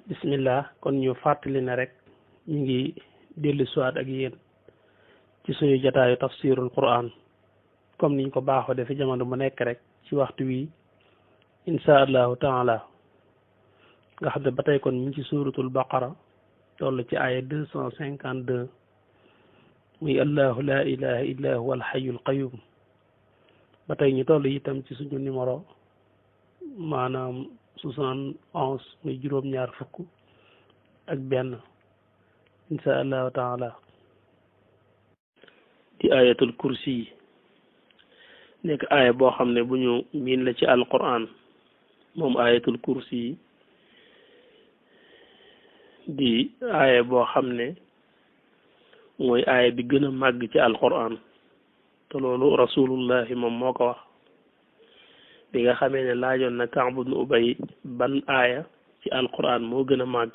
bismillah kon ñu fàttali ne rek ñu ngi dellu siwaat ak yéen ci suñu jotaayu tafsirul quran comme niñ ko baaxoo defe jamono bu nekk rek ci waxtu wi insha allahu taala nga xam ne ba tey kon ñu ngi ci suuratul baqara toll ci aaya 252 muy allahu la ilaha illa huwa alhayyul qayyum ba tey ñu toll itam ci suñu numéro maanaam 71 muy juróom-ñaar fukk ak benn insha allahu taala di ayatul kursi yi nekk aaya boo xam ne bu ñu miin la ci alquran moom ayatul kursi yi di aaya boo xam ne mooy aaya bi gën a màgg ci alquran te loolu rasulullahi moom moo ko wax bi nga xamee ne laajoon na Kaab ibn Ubay ban aaya ci alquran moo gën a màgg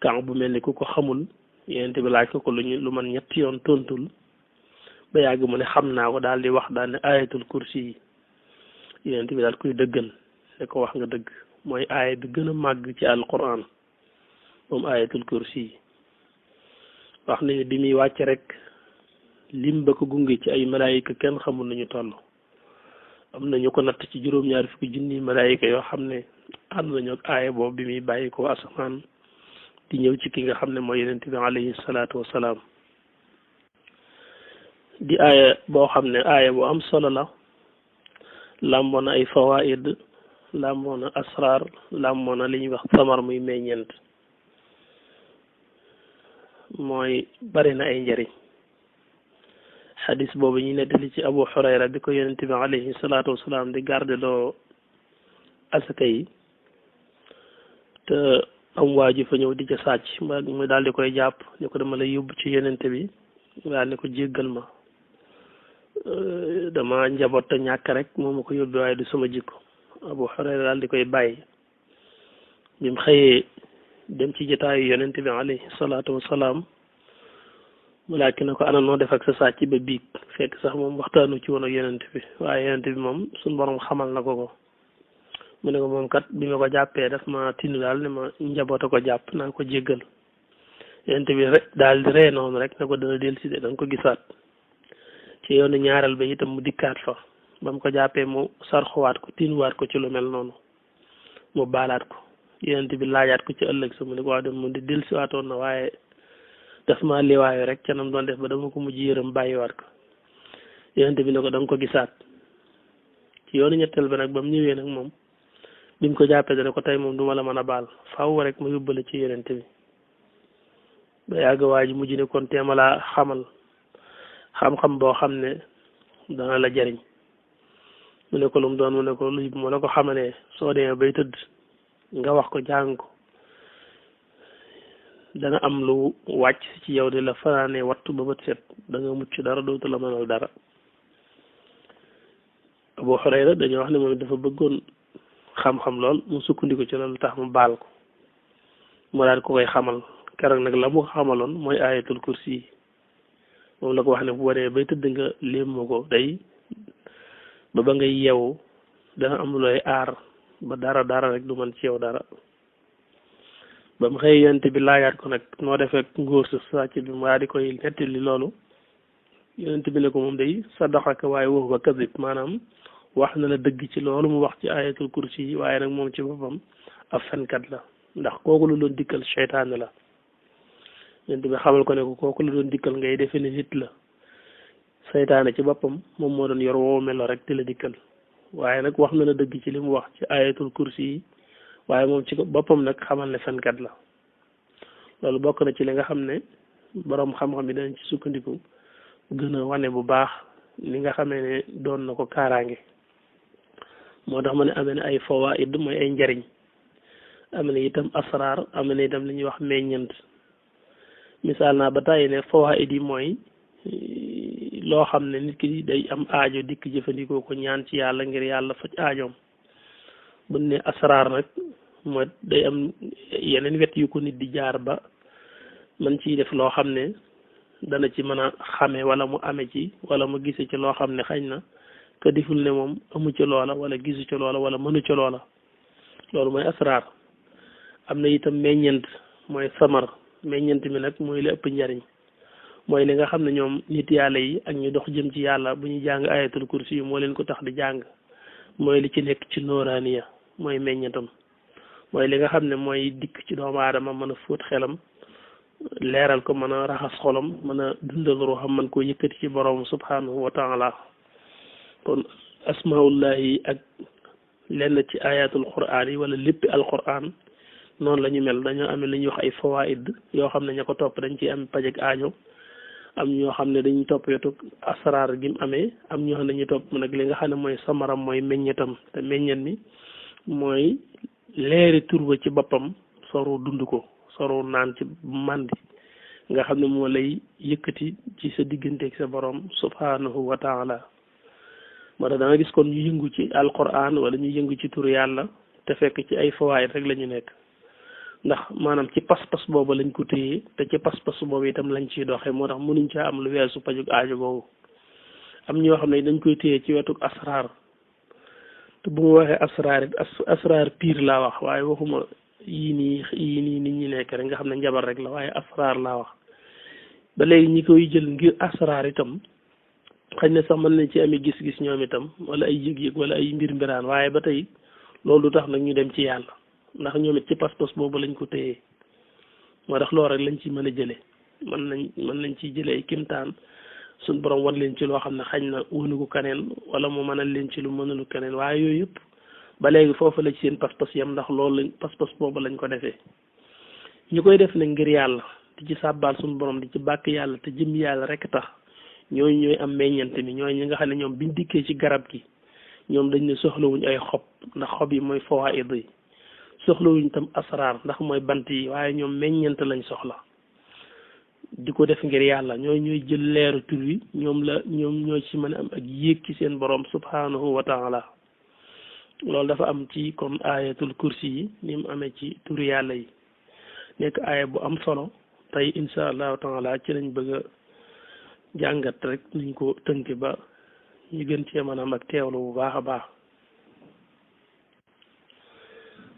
Kaab bu mel ni ku ko xamul yonent bi laaj ko lu man ñetti yoon tontul ba yàgg mu ne xam naa ko daal di wax daal ne ayatul kursi yi yonent bi daal koy dëggal ne ko wax nga dëgg mooy aaya bi gën a màgg ci alquran moom ayatul kursi yi wax nañu bi muy wàcc rek lim ba ko gunge ci ay malaayika kenn xamul nañu toll am na ñu ko natt ci juróom-ñaari fukki junni malaayika yoo xam ne ànd nañu ak aaya boobu bi muy bàyyi ko asamaan di ñëw ci ki nga xam ne mooy yonent bi alayhi salaatu wasalaam di aaya boo xam ne aaya bu am solo la làmboo na ay fawaid làmboo na asrar làmboo na li ñuy wax samar muy meññeent mooy bari na ay njëriñ xadis boobu ñu nettali ci Abu Hurayra bi ko yonent bi alayhi salaatu wasalaam di garde loo asaka yi te am waa ji fa ñëw di ca sàcc mu daal di koy jàpp ni ko dama lay yóbbu ci yonent bi daal ni ko jéggal ma dama njaboot te ñàkk rek moo ma ko yóbbu waaye du sama jikko Abu Hurayra daal di koy bàyyi bi mu xëyee dem ci jotaayu yonent bi alayhi salaatu wasalaam mu laaj na ko ana noo def ak sa sàcc ba biig fekk sax moom waxtaanu ci woon ak yonent bi waaye yonent bi moom suñu borom xamal na ko mu ne ko moom kat bi ma ko jàppee daf ma tinu daal ne ma njaboota ko jàpp naa ko jéggal yonent bi rek daal di ree noonu rek ne ko dana dellusi de danga ko gisaat ci yoonu ñaareel ba itam mu dikkaat fa ba mu ko jàppee mu sarxuwaat ko tinuwaat ko ci lu mel noonu mu baalaat ko yonent bi laajaat ko ci ëllëg sa mu ne ko wax dem mu di dellusiwaatoon na waaye daf maa liwaayu rek ca nam doon def ba dama ko mujj yërëm bàyyiwaat ko yonent bi ne ko da nga ko gisaat ci yoonu ñetteel ba nag ba mu ñëwee nag moom bi mu ko jàppee dana ko tey moom du ma la mën a baal faaw rek ma yóbbale ci yonent bi ba yàgg waa ji mujj ne kon teema laa xamal xam-xam boo xam ne dana la jariñ mu ne ko lu mu doon mu ne ko lu mu la ko xamalee soo demee bay tëdd nga wax ko jàng ko dana am lu wàcc ci yow di la fanaanee wattu ba bët set da nga mucc dara dootu la mënal dara Abu Hurayra dañoo wax ne moom dafa bëggoon xam-xam lool mu sukkandiku ci loolu tax mu baal ko mu daal ko koy xamal keroog nag la mu xamaloon mooy ayatul kursi yi moom la ko wax ne bu waree bay tëdd nga léem ko day ba ngay yeewu dana am looy aar ba dara rek du mën ci yow dara ba mu xëy yonent bi laajaat ko nag noo defee ngóor sa sàcc bi mu di koy nettali loolu yonent bi ne ko moom day sadaxaka waaye wax ba kadib maanaam wax na la dëgg ci loolu mu wax ci ayatul kursi yi waaye nag moom ci boppam ab fenkat la ndax kooku la doon dikkal seytaane la yonent bi xamal ko ne ko kooku la doon dikkal ngay defe ne nit la seytaane ci boppam moom moo doon yor woo melo rek di la dikkal waaye nag wax na la dëgg ci li mu wax ci ayatul kursi yi waaye moom ci boppam nag xamal ne fenkat la loolu bokk na ci li nga xam ne boroom xam-xam yi dañ ci sukkandiku gën a wane bu baax li nga xamee ne doon na ko kaaraange moo tax ma ne amee na ay fawaid mooy ay njariñ am na itam asrar am na itam li ñuy wax meññant misaal naa ba tàyyi ne fawaid yi mooy loo xam ne nit ki day am aajo dikk jëfandikoo ko ñaan ci yàlla ngir yàlla faj aajoom bu ne asrar nag mooy day am yeneen wet yu ko nit di jaar ba man ciy def loo xam ne dana ci mën a xame wala mu ame ci wala mu gise ci loo xam ne xañ na ka deful ne moom amu ci loola wala gisu ci loola wala mënu ci loola loolu mooy asrar am na itam meññent mooy samar meññent mi nag mooy li ëpp njariñ mooy li nga xam ne ñoom nit yàlla yi ak ñu dox jëm ci yàlla bu ñu jàng ayatul kursi yu moo leen ko tax di jàng mooy li ci nekk ci nooraaniya mooy meññetam mooy li nga xam ne mooy dikk ci doomu aadama mën a fóot xelam leeral ko mën a raxas xolam mën a dundal ruuxam mën koo yëkkati ci borom subhanahu wa taala kon asmaullahi ak lenn ci ayatul quraan yi wala léppi alquran noonu la ñu mel dañoo amee lu ñuy wax ay fawaid yoo xam ne ña ko topp dañ ciy am paj ak aajo am ñoo xam ne dañuy topp yotu asraar gi mu amee am ñoo xam ne dañuy topp nag li nga xam ne mooy samaram mooy meññetam te meññet mi mooy leeri turba ci boppam soru dund ko soru naan ci màndi nga xam ne moo lay yëkkati ci sa digganteeg sa borom subhanahu wa taala moo tax da nga gis kon ñu yëngu ci alquran wala ñu yëngu ci tur yàlla te fekk ci ay fawaayit rek la ñu nekk ndax maanaam ci pas-pas boobu lañ ko téye te ci pas-pas boobu itam lañ ciy doxee moo tax mënuñ caa am lu weesu pajug aajo boobu am ñoo xam ne dañ koy téye ci wetuk asraar te bu ma waxee asraar it asraar pire laa wax waaye waxuma yii nii nit ñi nekk rek nga xam ne njabar rek la waaye asraar laa wax ba léegi ñi koy jël ngir asraar itam xëy na sax mën nañ ci amee gis-gis ñoom itam wala ay yëg-yëg wala ay mbiraan waaye ba tey loolu du tax nag ñu dem ci yàlla ndax ñoom it ci pas-pas boobu lañ ko téye moo tax loolu rek lañ ci mën a jëlee mën nañ ciy jëlee ay kimtaan suñ borom wan leen ci loo xam ne xañ na wënu ko keneen wala mu mënal leen ci lu mënulu keneen waaye yooyu yëpp ba léegi foofu la ci seen pas-pas yam ndax loolu lañ pas-pas boobu lañ ko defee ñu koy def nag ngir yàlla di ci sàbbaal suñu borom di ci bàkk yàlla te jëm yàlla rek tax ñooñu ñooy am meññante mi ñooy ñi nga xam ne ñoom biñ dikkee ci garab gi ñoom dañ ne soxlawuñ ay xob ndax xob yi mooy fawaid yi soxlawuñ tam asraar ndax mooy bant yi waaye ñoom meññante lañ soxla di ko def ngir yàlla ñooy jël leeru tur wi ñoom ñoo ci mën a am ak yéeg ci seen borom subhanahu wa taala loolu dafa am ci comme ayatul kursi yi ni mu amee ci tur yàlla yi nekk aaya bu am solo tey insha allahu taala ci lañ bëgg a jàngat rek niñ ko tënk ba ñu gën cee mën a am ak teewlu bu baax a baax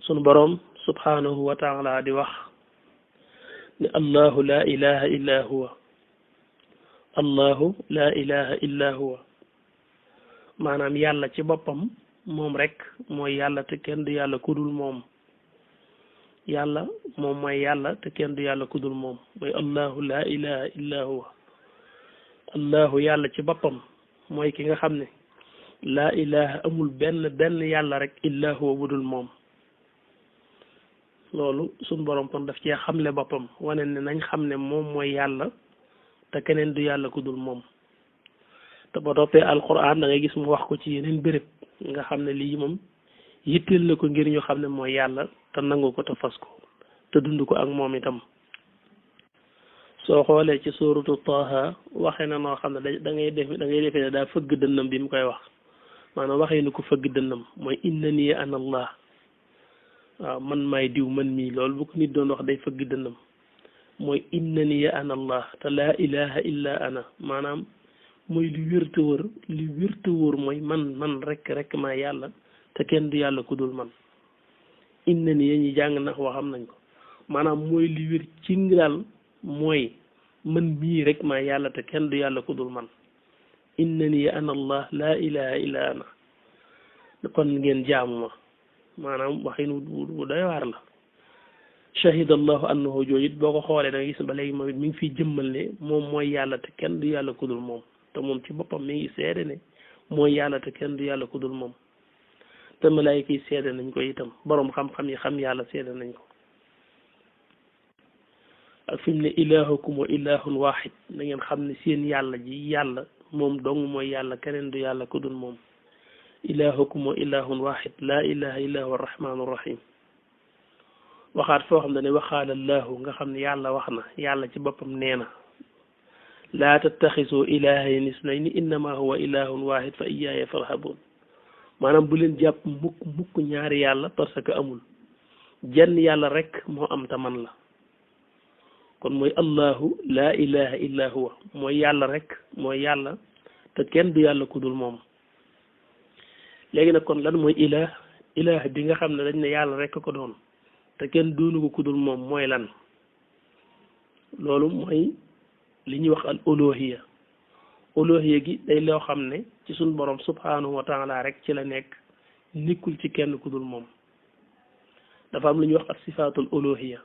sunu borom subhanahu wa taala di wax ne allahu la ilaha illa huwa allahu la ilaha illa huwa maanaam yàlla ci boppam moom rek mooy yàlla te kenn du yàlla kudul moom yàlla moom mooy yàlla te kenn du yàlla kudul moom mooy allahu la ilaha illa huwa allahu yàlla ci boppam mooy ki nga xam ne laa ilaha amul benn yàlla rek illa huwa budul moom loolu suñ borom kon daf cee xamle boppam wane ne nañ xam ne moom mooy yàlla te keneen du yàlla ku dul moom te ba toppee alquran da ngay gis mu wax ko ci yeneen béréb nga xam ne lii moom yitteel na ko ngir ñu xam ne mooy yàlla te nangu ko te fas ko te dund ko ak moom itam soo xoolee ci suuratu Taaha waxee na noo xam ne da ngay defee ne daa fëgg dënnam bi mu koy wax maanaam waxee ni ko fëgg dënnam mooy innani ana allah waaw man maay diw man mii loolu bu ko nit doon wax day fëgg dënnam mooy innani ana allah te laa ilaha illa ana maanaam mooy li wér te wóor mooy man rek maa yàlla te kenn du yàlla ku dul man innani ya ñi jàng nax waxam nañ ko maanaam mooy li wér ci daal mooy man mii rek maa yàlla te kenn du yàlla ku dul man innani ana allah laa ilaha illa ana kon ngeen jaamu ma maanaam waxin wu doy waar la shahida allahu annahu jooju it boo ko xoolee da nga gis ba léegi moom it mi ngi fiy jëmmal ne moom mooy yàlla te kenn du yàlla ku dul moom te moom ci boppam mi ngi seede ne mooy yàlla te kenn du yàlla ku dul moom te malaayika yi seede nañ ko itam boroom xam-xam yi xam yàlla seede nañ ko ak fi mu ne ilahukum wa ilahun wahid na ngeen xam ne seen yàlla ji yàlla moom dong mooy yàlla keneen du yàlla ku dul moom ilahukum wa ilahun wahid laa ilaha illa huwa arrahmanu rahim waxaat foo xam ne waxaala allahu nga xam ne yàlla wax na yàlla ci boppam nee na laa tattaxisu ilahayn isnayni innama huwa ilahun wahid fa iyaaya farhabun maanaam bu leen jàpp mukk ñaari yàlla parce que amul jenn yàlla rek moo am ta man la kon mooy allahu laa ilaha illa huwa mooy yàlla rek mooy yàlla te kenn du yàlla ku dul moom léegi nag kon lan mooy ilah bi nga xam ne dañ ne yàlla rek ko doon te kenn doonu ko kudul moom mooy lan loolu mooy li ñuy wax al uluhiya uluhiya gi day loo xam ne ci suñ borom subhanahu wa taala rek ci la nekk nekkul ci kenn kudul moom dafa am lu ñuy wax ak sifaatul uluhiya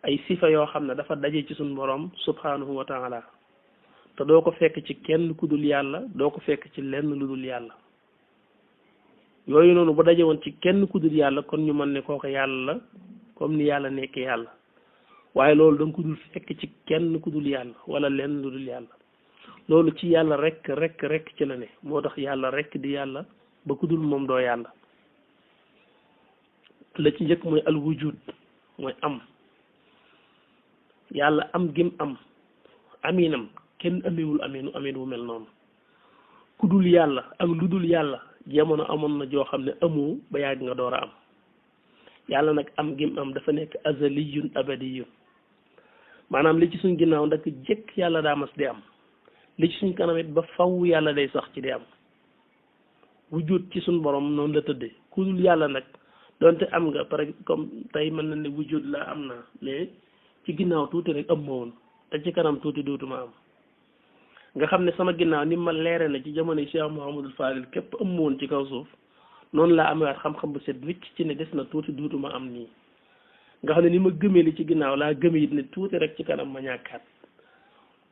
ay sifa yoo xam ne dafa daje ci suñ borom subhanahu wa taala te doo ko fekk ci kenn ku dul yàlla doo ko fekk ci lenn lu dul yàlla yooyu noonu bu daje woon ci kenn ku dul yàlla kon ñu mën ne kooku yàlla la comme ni yàlla nekk yàlla waaye loolu da nga ko dul fekk ci kenn ku dul yàlla wala lenn lu dul yàlla loolu ci yàlla rek ci la ne moo tax yàlla rek di yàlla ba ku dul moom doo yàlla la ci njëkk mooy al wujud mooy am yàlla am gim am aminam kenn amewul amin wu mel noonu ku dul yàlla ak lu dul yàlla jamono amoon na joo xam ne amoo ba yàgg nga door a am yàlla nag am gim am dafa nekk azaliyun abadiyun maanaam li ci suñ ginnaaw ndax jëkk yàlla daa mas di am li ci suñ kanam it ba faw yàlla day sax ci di am wujud ci suñ borom noonu la tëddee ku dul yàlla nag donte am nga par exemple comme tey mën na ne wujud la am na mais ci ginnaaw tuuti rek am ma woon te ci kanam tuuti dootuma am nga xam ne sama ginnaaw ni ma leere na ci jamono yi Cheikh Mouhamadul Fadil képp am ma woon ci kaw suuf noonu laa amewaat xam-xam bu set wicc ci ne des na tuuti dootuma am nii nga xam ne ni ma gëmee li ci ginnaaw laa gëmee it ne tuuti rek ci kanam ma ñàkkaat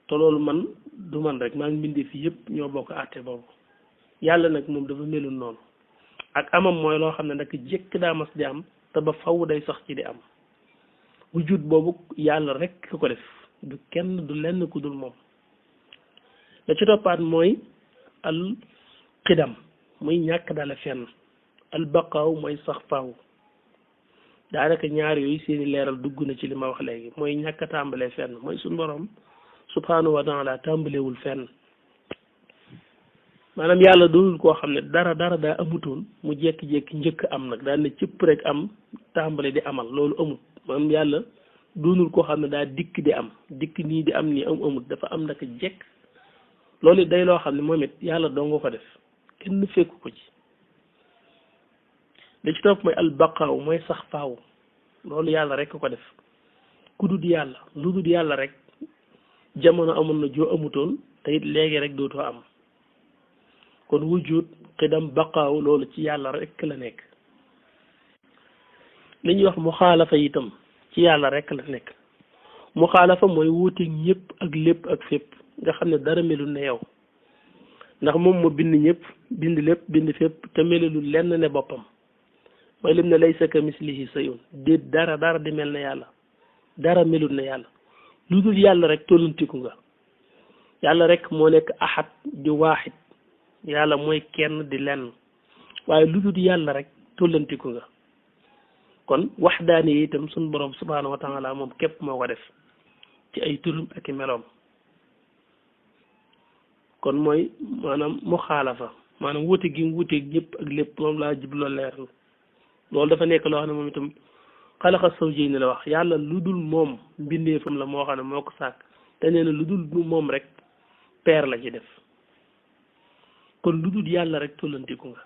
te loolu man du man rek maa ngi bindee fi yëpp ñoo bokk àtte boobu yàlla nag moom dafa melul noonu ak amam mooy loo xam ne nag jëkk daa mas di am te ba faw day sax ci di am wujud boobu yàlla rek ko def du kenn du lenn ku dul moom la ci toppaat mooy al qidam muy ñàkk dala fenn al baqaaw mooy sax faaw daanaka ñaar yooyu seeni leeral dugg na ci li ma wax léegi mooy ñàkk a tàmbalee fenn mooy suñu borom subhanahu wa taala tàmbalewul fenn maanaam yàlla doonul koo xam ne dara daa amutoon mu jékki-jékki njëkk am nag daal ne cëpp rek am tàmbale di amal loolu amut maanaam yàlla doonul koo xam ne daa dikk di am dikk nii di am nii amut dafa am naka jekk loolu day loo xam ne moom it yàlla doo nga ko def kenn fekku ko ci li ci topp mooy albaqaaw mooy sax faaw loolu yàlla rek ko def ku dul yàlla lu dul yàlla rek jamono amoon na joo amutoon te it léegi rek dootoo am kon wujud xidam baqaaw loolu ci yàlla rek la nekk li ñuy wax muxaalafa itam ci yàlla rek la nekk muxaalafa mooy wuuteeg ñëpp ak lépp ak fépp nga xam ne dara melul ne yow ndax moom moo bind ñëpp bind lépp bind fépp te melulul lenn ne boppam mooy lim ne laysa ka mislihi sayun déet dara di mel ne yàlla dara melul ne yàlla lu dul yàlla rek tollantiku nga yàlla rek moo nekk ahad di waaxid yàlla mooy kenn di lenn waaye lu dul yàlla rek tollantiku nga kon waxdaani yi itam suñ borom subhaanahu wa taala moom képp moo ko def ci ay turam ak i meloom kon mooy maanaam muxaalafa maanaam wuute gi mu wuuteeg ñëpp ak lépp moom laa jubloo leeral loolu dafa nekk loo xam ne moom itam xalaqa zawjayni la wax yàlla lu dul moom mbindeefam la moo xam ne moo ko sàkk te nee na lu dul moom rek peer la ci def kon lu dul yàlla rek tollantiku nga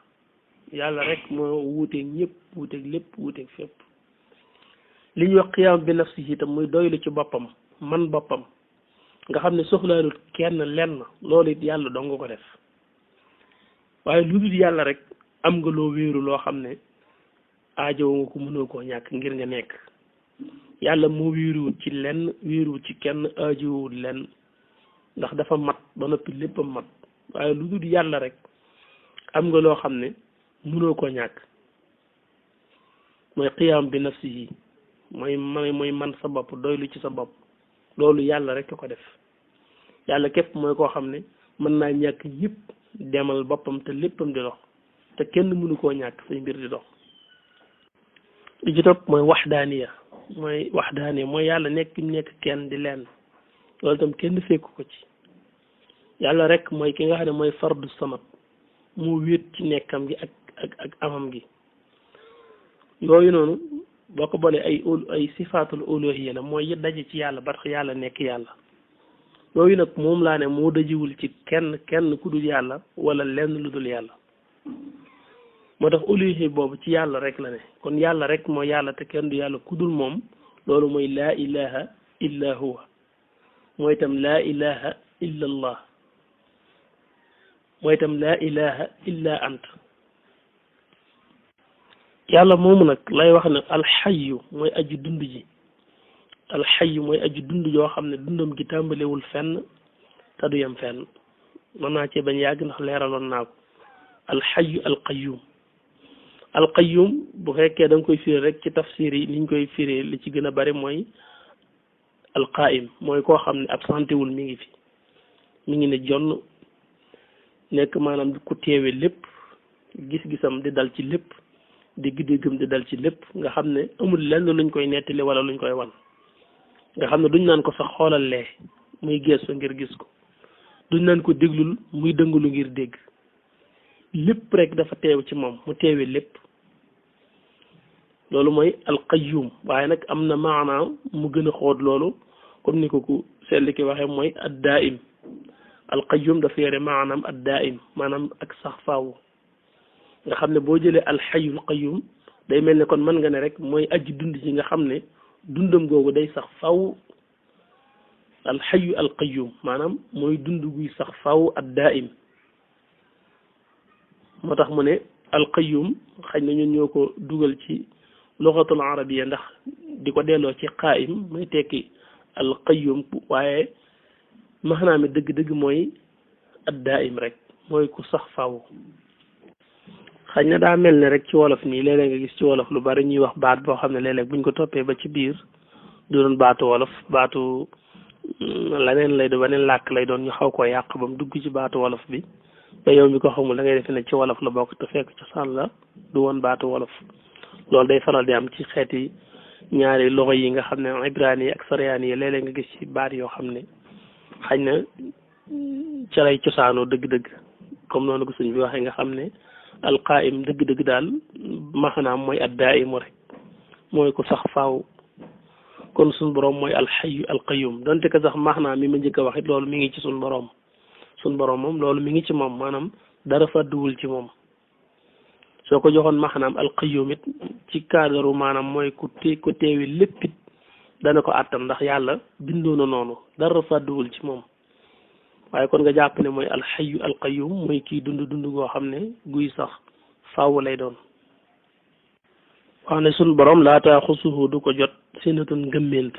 yàlla rek moo wuuteeg ñëpp wuuteeg lépp wuuteeg fépp li ñuy wax qiyaam bi nafsi itam muy doylu ci boppam man boppam nga xam ne soxlaalut kenn lenn loolu it yàlla dong nga ko def waaye lu dul yàlla rek am nga loo wéeru loo xam ne aajowoo nga ko mënoo koo ñàkk ngir nga nekk yàlla moo wéeruwut ci lenn wéeruwut ci kenn aajowut lenn ndax dafa mat ba noppi lépp a mat waaye lu dul yàlla rek am nga loo xam ne mënoo koo ñàkk mooy qiyaam bi nafsihi mooy man sa bopp doylu ci sa bopp loolu yàlla rek ko def yàlla képp mooy koo xam ne mën naa ñàkk yëpp demal boppam te léppam di dox te kenn mënu koo ñàkk say mbir di dox li ci topp mooy waxdaaniya mooy yàlla nekk kenn di lenn loolu itam kenn fekku ko ci yàlla rek mooy ki nga xam ne mooy fardu samad moo wéet ci nekkam gi ak amam gi yooyu noonu boo ko boolee ay sifaatul uluhiyya la mooy yi daje ci yàlla ba tax yàlla nekk yàlla yooyu nag moom laa ne moo dajiwul ci kenn ku dul yàlla wala lenn lu dul yàlla moo tax uluhiyya boobu ci yàlla rek la ne kon yàlla rek moo yàlla te kenn du yàlla kudul moom loolu mooy laa ilaha illa huwa mooy itam laa ilaha illa allah mooy itam laa ilaha illa ant yàlla moomu nag lay wax ne alxayu mooy aji dund ji alxayu mooy aji dund yoo xam ne dundam gi tàmbalewul fenn te du yem fenn mën naa cee bañ yàgg ndax leeraloon naa ko alxayu alqayyum bu fekkee da nga koy firi rek ci tafsir yi niñ koy firi li ci gën a bari mooy alqaim mooy koo xam ne absenté wul mi ngi fi mi ngi ne jonn nekk maanaam ku teewe lépp gis-gisam di dal ci lépp dégg-déggam di dal ci lépp nga xam ne amul lenn luñ koy nettali wala luñ koy wan nga xam ne duñ naan ko sax xoolal lee muy geesu ngir gis ko duñ naan ko déglul muy dëngulu ngir dégg lépp rek dafa teew ci moom mu teewe lépp loolu mooy alqayyum waaye nag am na maanaam mu gën a xóot loolu comme ni ko ku sell ki waxee mooy addaim alqayyum dafa yore maanaam addaim maanaam ak sax faaw nga xam ne boo jëlee alxayul qayyum day mel ne kon mën nga ne rek mooy aji dund ji nga xam ne dundam googu day sax faw alxayu alqayyum maanaam mooy dund guy sax faw addaim moo tax mu ne alqayyum xëy na ñun ñoo ko dugal ci lugatul arabiya ndax di ko delloo ci qaim muy tekki alqayyum waaye maanaam mi dëgg-dëgg mooy addaim rek mooy ku sax faw xëy na daa mel ne rek ci wolof nii léeg-léeg nga gis ci wolof lu bari ñuy wax baat boo xam ne léeg-léeg buñ ko toppee ba ci biir du doon baatu wolof baatu leneen lay doon beneen làkk lay doon ñu xaw koo yàq ba mu dugg ci baatu wolof bi ba yow mi ko xamul da ngay defe ne ci wolof la bokk te fekk cosaan la du woon baatu wolof loolu day faral di am ci xeeti ñaari loxo yi nga xam ne ibrani yi ak saryaani yi léeg-léeg nga gis ci baat yoo xam ne xëy na ca lay cosaanoo dëgg-dëgg comme noonu ko sëñ bi waxee nga xam ne alqaim dëgg-dëgg daal maanaam mooy addaimu rek mooy ko sax faaw kon suñ borom mooy alxayu alqayyum donte ko sax maanaam mi ma njëkk a wax it loolu mi ngi ci suñ borom moom loolu mi ngi ci moom maanaam dara fàdduwul ci moom soo ko joxoon maanaam alqayyum it ci cadre maanaam mooy ku teewi lépp it dana ko àttan ndax yàlla bindoo na noonu dara fàdduwul ci moom waaye kon nga jàpp ne mooy alxayu alqayyum mooy kii dund goo xam ne guy sax faaw lay doon wax ne suñ borom laataa xusuhu du ko jot sinatun gëmment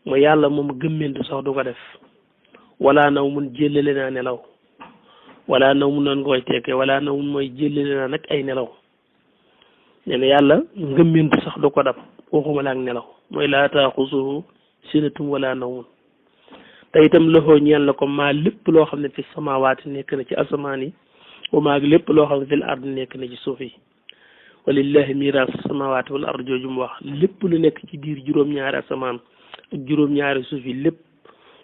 mooy yàlla moom gëmment sax du ko def wala naw mun jëlale naa nelaw wala naw mun noonu nga koy tekkee wala naw mun mooy jëlale naa nag ay nelaw nee na yàlla ngëmment sax du ko dab waxuma la ak nelaw mooy laataa xusuhu sinatun wala naw mun te itam loxoo ñeel na ko maa lépp loo xam ne fi samawaati nekk na ci asamaan yi wa maa lépp loo xam ne fil ard nekk na ci suuf yi walillahi miraas samawaati wal ard jooju mu wax lépp lu nekk ci biir juróom-ñaari asamaan ak juróom-ñaari suuf yi lépp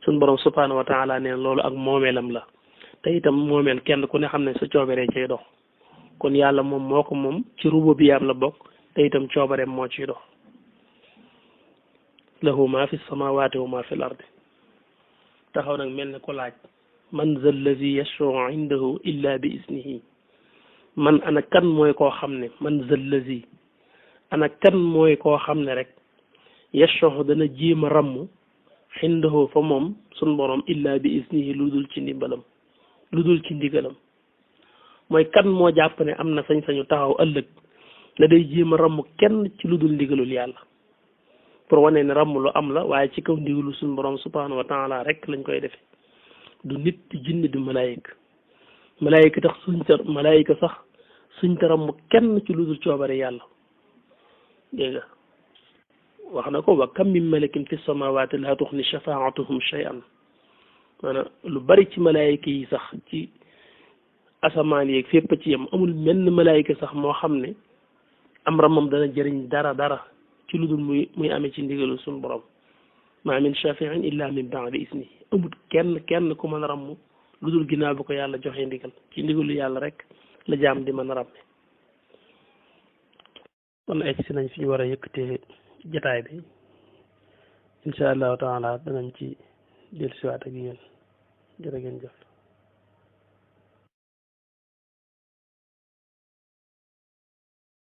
suñ borom subhaanahu wa taala neen loolu ak moomeelam la te itam moomeel kenn ku ne xam ne sa coobaree cay dox kon yàlla moom moo ko moom ci rububiyaam la bokk te itam coobareem moo ciy dox lahu maa fi samawaati wa maa fil ard taxaw nag mel ne ko laaj man zal lazi yashfa'u indahu illa bi isnihi man ana kan mooy koo xam ne man zal lazi ana kan mooy koo xam ne rek yashfa'u dana jéem a ramm indahu fa moom sun borom illa bi isnihi lu dul ci ndimbalam lu dul ci ndigalam mooy kan moo jàpp ne am na sañ-sañu taxaw ëllëg ne day jéem a ramm kenn ci lu dul ndigalul yàlla pour wane ne ramm lu am la waaye ci kaw ndigalu suñu borom subhanahu wa taala rek lañ koy defe du nit di jinne du malaayika malaayika sax suñ ta ramm kenn ci lu dul coobare yàlla dégg nga wax na ko wa kam min malakin fi samawati la tuxni shafaatuhum shay'an maanaam lu bari ci malaayika yi sax ci asamaan yeeg fépp ci yam amul menn malaayika sax moo xam ne am ramam dana jëriñ dara ci lu dul muy amee ci ndigalu suñu borom ma min shafi'in illa min ba'di isni amul kenn ku mën a ramm lu dul ginnaaw bi ko yàlla joxee ndigal ci ndigalu yàlla rek la jaam di mën a ramme kon egg si nañ fi ñu war a yëkkatee jataay bi insha allahu taala danañ ci dellusiwaat ak yéen jërë ngeen jëf